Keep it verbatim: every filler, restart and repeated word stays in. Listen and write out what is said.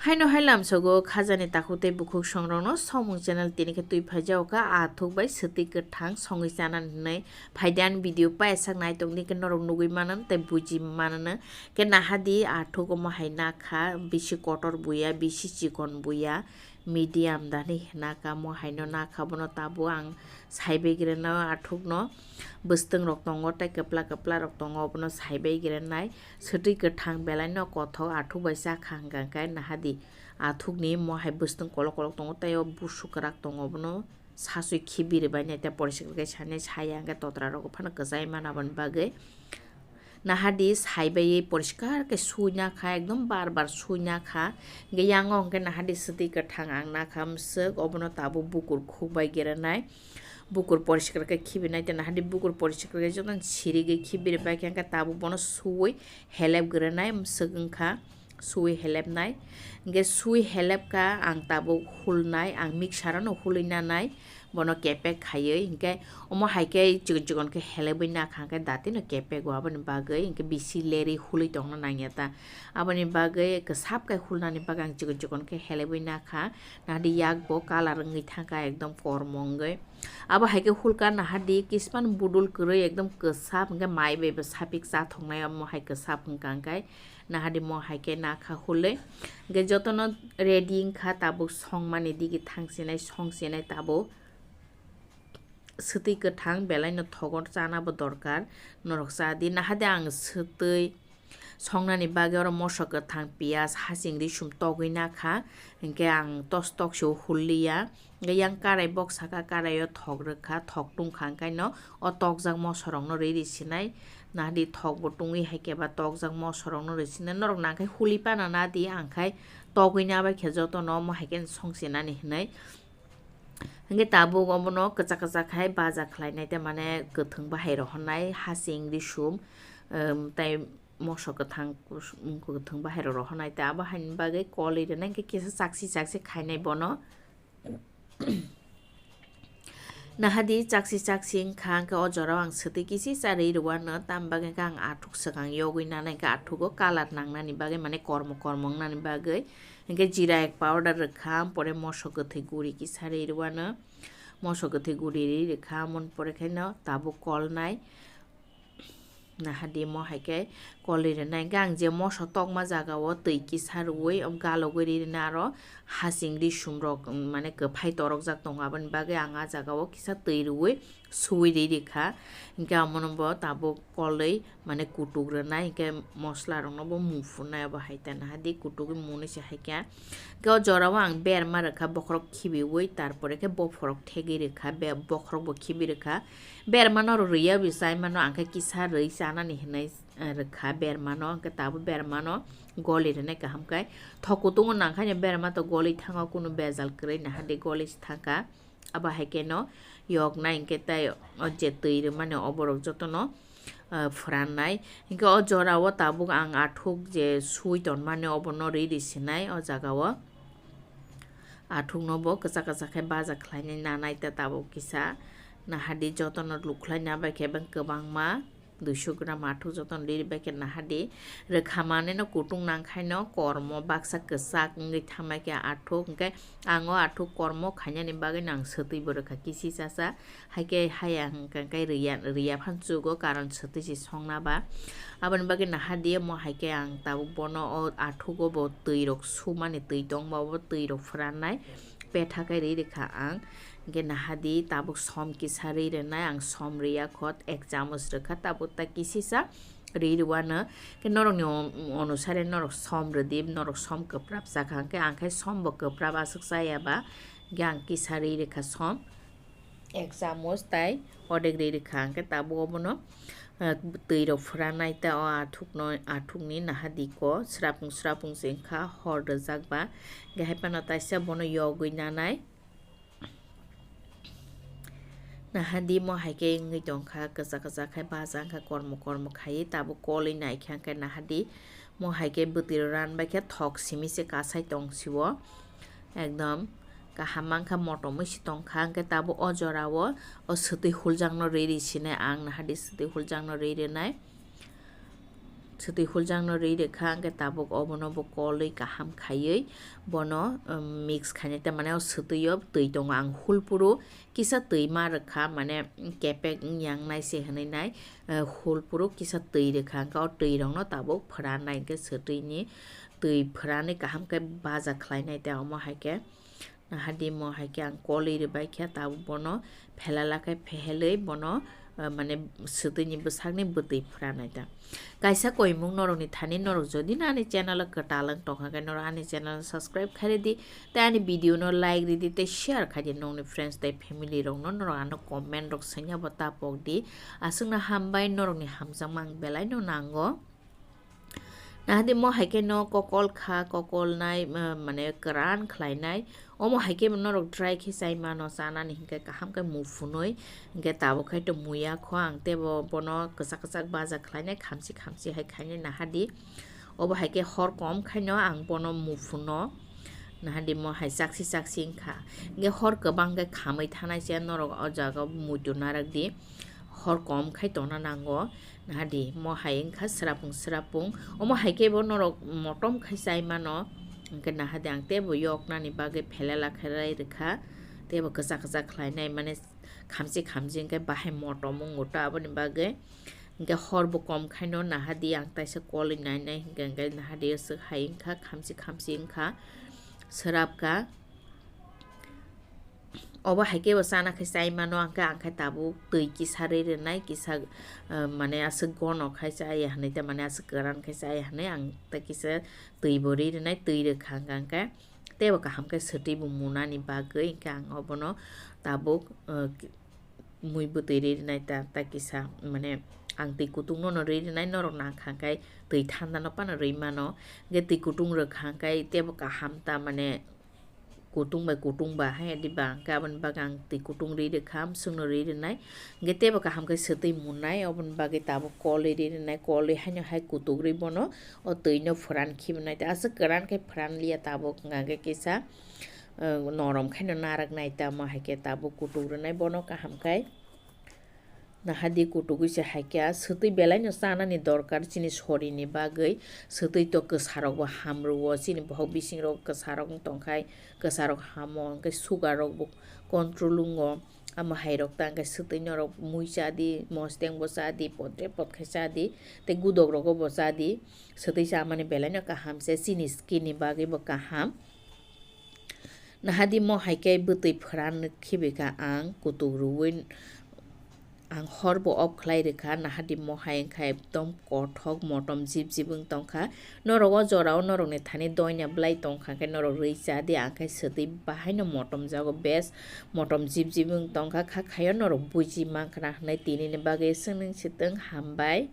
Haino hai lamsogo khajani takhuk tei bukhuk songrokno Somung channel tini khe twi phaijago kha, a thuk bai swtwi kwthang songwi chana hinwi phaidi ani video payasak naitokni khe norok nugwi mano tei buji mano khe nahadi a thuk omo hai nakha bisi kotor buya bisi chikon buya medium dani hinaka omo haino nakha bono tabuk ang saibai grenai a thukno bwswtwng rok tongo tei kwpla kwpla rok tongo obono saibai grenai. Swtwi kwthang belai no kothok athuk bai chakha hwnkha khe nahadi athukni mo hai bwswtwng kolok kolok tongo tei o busu kwrak tongo obono sasui khibi rwbainai tei poriskar khe sanai saya hwnkhe totra rok phano kwchai mano aboni bagwi. Nahadi saibai poriskar khe sui nakha ekdom bar bar sui nakha hwnkhe yango hwnkhe nahadi swtwi kwthang ang nakha mwswk obono tabuk bukur khuk bai grenai. Bukur poriskar khe khibinai tei nahadi bukur poriskar khe jotono sirigwi khibi rwbaikha hwnkhe tabuk bono sui helep grenai mwswk wngkha. Sui helepnai. Hwnkhe sui helepka ang tabuk hulnai, ang mixer ano hulwi nanai, bono kepek khaiwi. Hwnkhe omo hai khe chikon chikon khe helepwi nakha, hwnkhe datino kepek o, aboni bagwi hwnkhe bisi lerwi hulwi tongna nangya ta. Aboni bagwi kwsap khe hulnani bagwi ang chikon chikon khe helepwi nakha. Nahadi yak bo colour wngwi thangkha ekdom kormo wngwi. Abo hai khe hulka nahadi kisman budul kwrwi ekdom kwsap, hwnkhe mai bai bo sapik chathoknai omo hai kwsap wngkha, hwnkhe nahadi mo hai khe nakha hule. Hwnkhe jotono ready wngkha tabuk songmani digi thangsinai songsinai tabuk. Swtwi kwthang belai no thogor chana bo dorkar, norok cha di. Nahadi ang swtwi songnani bagwi oro moso kwthang, piyaj, hasing risum togwi nakha, hwnkhe ang tos tok se o hulliya. Hwnkhe yang karai bok saka karai o thok rwkha, thok tungkha, hwnkhe no o tokjak moso rok no riri sinai. Nahadi thok bo tungwi hai khe ba tokjak moso rok no riri sinai. Norok nang khe huli pana nadi, ang khai togwi nabai khe jotono omo hai khe songsinani hinwi. Hwnkhe tabuk obono kwchak kwchak khai baja khlainai tei mane kwthwng bahai rohornai hasing risum, em, tei moso kwthang kus-, kwthwng bahai rok rohornai tei abo haini bagwi kolwi rwnai hwnkhe kisa chaksi chaksi khainai bono. Nahadi chaksi chaksi wngkha hwnkhe o jorao ang swtwi kisi cha rwi rwano, tam bagwi khe ang athuk swkang yogwi nanai hwnkhe athugo colour nangnani bagwi mane kormo kormo wngnani bagwi. Hwnkhe jeera ek powder rwkha, pore moso kwthwi guri kisa rwi rwano, moso kwthwi guri rwi rwkha, amoni pore khe no tabuk kolnai. Nahadi mo hai khe kolwi rwnai hwnkhe ang je moso tokma jaga o twi kisa rwui galogwi rwi rwna aro hasing risum rok, um, mane kwphai torokjak tongo, aboni bagwi ang a jaga o kisa twi rwui suwi rwi rwkha. Hwnkhe amono bo tabuk kolwi mane kutuk rwnai, hwnkhe mosola rokno bo mung phunai abo hai ta nahadi kutukgwi mungni se hai khe. Hwnkhe o jorao ang berma rwkha bokhorok khibiui, tarpore khe bophorok thegwi rwkha, be-, bokhorok bo khibi rwkha. Bermano rwi ya bai chai mano, ang khe kisa rwi chanani hinwi, eh, rwkha bermano, hwnkhe tabuk bermano goli rwnai kaham khe. Thok kutungo nang khe berma to goli thango, kunu bejal kwrwi nahadi goli se thangkha. Abo hai khe no yoknai hwnkhe tei o je twi rwmani oborok jotono, ah, phrannai. Hwnkhe o jorao tabuk ang athuk je sui tonmani obono riri sinai o jagao. Athukno bo kwchak kwchak khe baja khlainai nanai ta tabuk kisa. Nahadi jotono lukhlai nabai khe beng kwbangma. Duiso gram athuk jotono riri bai khe nahadi. Rwkha manwi no kutung nang khai no kormo baksa kwchak wngwi thangnai khe athuk, hwnkhe ang o athuk kormo khainani bagwi no ang swtwi bo rwkha kisi cha cha. Hai khe haya hwnkha khe rwya, rwya phano chugo, karon swtwi se songna ba. Aboni bagwi nahadi omo hai khe ang tabuk bono o athugo bo twi rok sumani twi tongma bo twi rok phrannai. Petha khe rwi rwkha ang. Hwnkhe nahadi tabuk som kisa rwi rwnai, ang som rwya kho, ek chamuch rwkha, tabuk ta kisisa rwi rwano. Khe norokni on-, onusare norok som rwdi, norok som kwprap chakha, hwnkhe ang khe som bo kwprap aswk chaya ba, hwnkhe ang kisa rwi rwkha som. Ek chamuch tai odek rwi rwkha, hwnkhe tabuk obono, ah, twi rok phwranai ta o athukno, athukni nahadi ko srapung srapung se wngkha hor rwjak ba, hwnkhe hai phano taisa bono yogwi nanai. Nahadi mo hai khe wngwi tongkha, kwchak kwchak khai baja wngkha, kormo kormo khaiwi tabuk kolwi naikha, hwnkhe nahadi mo hai khe bwtwi rok ranbai khe thok simi se kasai tong sio. Ekdom kaham mankha, motomwi se tongkha, hwnkhe tabuk o jorao o swtwi huljakno rwi rwi sinai ang, nahadi swtwi huljakno rwi rwnai. Swtwi huljak no rwi rwkha, hwnkhe tabuk obono bo kolwi kaham khaiwi bono, um, mix khainai ta, mane o swtwi o twi tongo ang hulpuru kisa twi ma rwkha, mane kepek wngya wngnai se hwnwi nai, uh, hulpuru kisa twi rwkha, hwnkhe o twi rokno tabuk phwranai, hwnkhe swtwi ni twi phwranwi kaham khe baja khlainai ta, omo hai khe. Nahadi mo hai khe ang kolwi rwbai khe, tabuk bono phelala khe phehelwi bono, ah, mane swtwini bwsakni bwtwi phwranai ta. Kaisa koimung norokni thani, norok jodi no ani channel o kwtal wng tongkha khe norok ani channel o subscribe khai rwdi, tei ani video no like rwdi tei share khai di nokni friends tei family rokno, norok ano comment rok swngya bo ta pok di. Aswkno hambai, norokni hamjakma ang belai no nango. Nahadi mo hai khe no kokol kha, kokolnai, ah, mane kwran khlainai. Omo hai khe norok dry khe chai mano, chanani hinkhe kaham khe muphunwi. Hinkhe tabuk khai to muya kho ang tebo bono kwchak kwchak baja khlainai, khamsi khamsi hai khainai nahadi. Obo hai khe hor kom khaino ang bono muphuno. Nahadi mo hai chaksi chaksi wngkha. Hinkhe hor kwbang khe khamwi thanai se norok o jaga o muitu narak di. Hor kom khai tongna nango. Nahadi mo hai wngkha swrapung swrapung. Omo hai khe bo norok motom khai chai mano. Hinkhe nahadi ang tebo yoknani bagwi phelela khlai rwkha. Tebo kwchak kwchak khlainai mane khamsi khamsi hinkhe bahai motom wngo ta aboni bagwi. Hinkhe hor bo kom khaino nahadi ang taisa kolwi nainai hinkhe, hinkhe nahadi aswk hai wngkha, khamsi khamsi wngkha, swrapkha. Obo hai khe bo chana khe chai mano, ang khe, ang khe tabuk twi kisa rwi rwnai, kisa, ah, mane aswk gono khai chaya hwnwi, tei mane aswk kwran khai chaya hwnwi ang tei kisa twi bo rwi rwnai, twi rwkha ang khe, ang khe tei bo kaham khe swtwi bo munani bagwi, hinkhe ang obono tabuk, ah, mui bwtwi rwi rwnai ta, ta kisa, mane ang twi kutung no no rwi rwnai, norok nang kha khe twi thanda no phano rwi mano, hinkhe twi kutung rwkha khe tei bo kaham ta, mane kutung bai kutung ba hai diba, hwnkhe aboni bagwi ang twi kutung rwi rwkha, bwswk no rwi rwnai, hinkhe tei bo kaham khe swtwi munai, oboni bagwi tabuk kolwi rwi rwnai, kolwi haino hai kutuk rwi bono o twi no phwran khibi nai, tei aswk kwran khe phwran liya tabuk, hwnkhe kisa, ah, norom khaino narak nai tamo hai khe tabuk kutuk rwnai bono kaham khai. Nahadi kutugwi se hai khe swtwi belai no chanani dorkar chini sorini bagwi. Swtwi to kwsa rok bo ham rwo, chini bohok bising rok kwsa rok wng tong khai, kwsa rok hamo, hwnkhe sugar rok bo control wngo. Amo hai rok ta hwnkhe swtwi norok mui cha di, mosteng bo cha di, potre pot khai cha di, tei gudok rogo bo cha di. Swtwi chamani belai no kaham se, chini skin ni bagwi bo kaham. Nahadi mo hai khe bwtwi phwran khibika ang kutuk rwui ang hor bo off khlai rwkha, nahadi mo hai wngkha ekdom kothok motom jip jip wng tongkha. Norok o jora o norok ni thani doina bwlai tongkha khe norok rwi cha di, ang khe swtwi bahaino motom jago, bes motom jip jip wng tongkha, kha khaio norok buji mankha na hwnwi tini ni bagwi swngwi swtwng hambai.